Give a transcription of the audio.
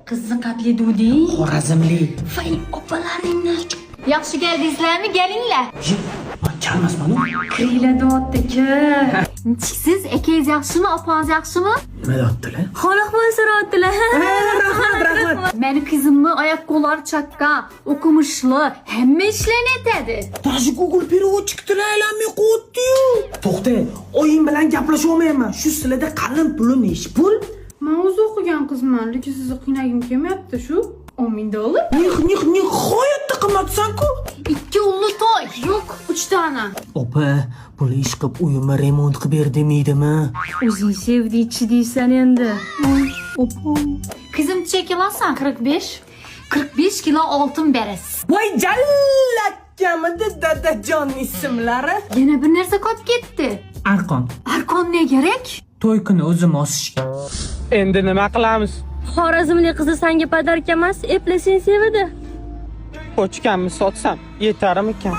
Qiziqatli duding. Xorazmlik. Voy, opalaringni. Yaxshi keldingizlarmi? Kelinglar. Man kalmasmanu. Kiringlar deyapti, kir. Nichiksiz? Akangiz yaxshimi? Opangiz yaxshimi? Nima deyaptilar? Hol ahvol so'rayaptilar. Rahmat, rahmat. Meni qizimni oyoq qo'llari chakka, o'qimishli, hamma ishlarni aytadi. Даже Google переводчик tili aylanmay qo'yibdi-yu. To'xta, oyim bilan gaplasha olmayapman. Shu sizlarda qalin puli nechi pul? Man o'zi o'qigan qizman, lekin sizni qiynagim kelmayapti shu. 10 ming dollar. Nih, nih, nihoyatda qimmatsan-ku. Ikki ulli to'y. Yo'q, 3 dona. Opa, puli ish qilib uyimni remont qilib ber demaydimi? O'zing sevdikchi deysan endi. Opa. Qizim necha kilosan? 45. 45 kilo oltin berasiz. Voy jallakkamidi dadajon ismlari? Yana bir narsa qolib ketdi. Arqon. Arqon ne kerak? To'y kuni o'zim osishga. Endi nima qilamiz? Xorazmlik qizi sanga подарка emas, eplasing sevadi. Pochkamni sotsam yetarmikan?